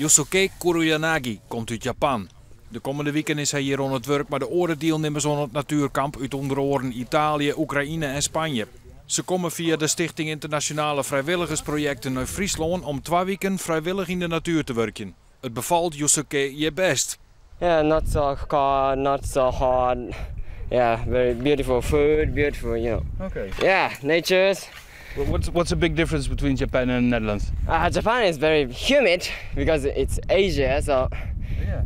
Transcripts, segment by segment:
Yusuke Kuroyanagi komt út Japan. De kommende wiken is hy hjir oan it wurk mei de oare dielnimmers oan it natuerkamp út ûnder oaren Italië, Oekraïne en Spanje. Se komme fia de Stichting Internasjonale Frijwilligersprojekten nei Fryslân om 2 wiken frijwillich yn de natuer te wurkjen. It befalt Yusuke hjir bêst. Yeah, not so cold, not so hot. Yeah, very beautiful food, beautiful. Yeah, nature's. What's the big difference between Japan and Netherlands? Japan is very humid because it's Asia, so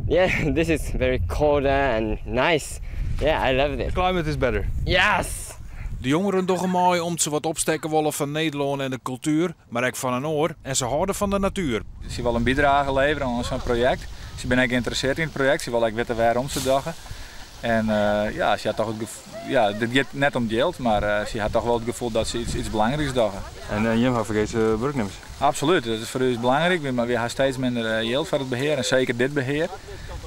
yeah, this is very cold and nice. Yeah, I love it. The climate is better. Yes. De jongeren dogge mei om't se wat opstekke wolle fan Nederlân en de kultuer, mar ek fan inoar en se hâlde fan de natuer. Se wolle in bydrage leverje oan sa'n projekt. Se binne ek ynteressearre yn it projekt, se wolle ek witte wêrom't se it dogge. En ja, se ha toch it gefoel, ja, dit giet net om jild, mar se ha toch wol it gefoel dat se iets belangryks dogge. En jim ha fergese wurknimmers? Absolút, dat is foar ús belangryk. Wy ha steeds minder jild foar it behear en seker dit behear.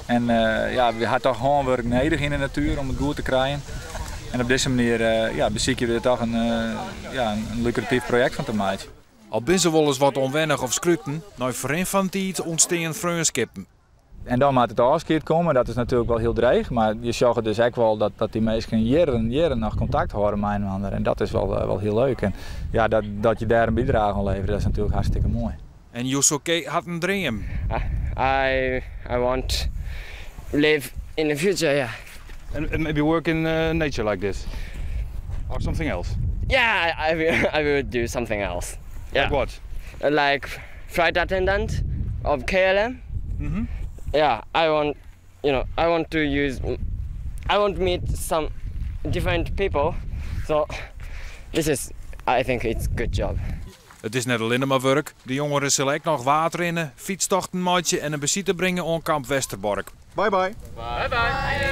En ja, wy ha toch hânwurk nedich yn de natuer om it goed te krijen. En op dizze manier ja, besykje we der toch in, ja, in lukratyf projekt fan te meitsjen. Al binne se wolris wat ûnwennich of skruten, nei ferrin fan tiid ûntstean freonskippen. En dan moat it ôfskied komme, dat is natuerlik wol hiel dreech, mar je sjogge dus ek wol dat dy minsken jierren, jierren noch kontakt hâlde mei inoar en dat is wol hiel leuk. En ja, dat je dêr in bydrage oan leverje, dat is natuerlik hartstikke moai. En Yusuke hat in dream. I want live in the future, yeah. And maybe work in nature like this? Or something else? Yeah, I will do something else. Yeah. Like what? Like flight attendant of KLM. Yeah, I want, you know, I want to use, I want to meet some different people. So this is, I think it's a good job. It is net allinne mar wurk. De jongeren sille ek noch waadrinne, fytstochten meitsje en in besite bringe oan Kamp Westerbork. Bye bye. Bye bye.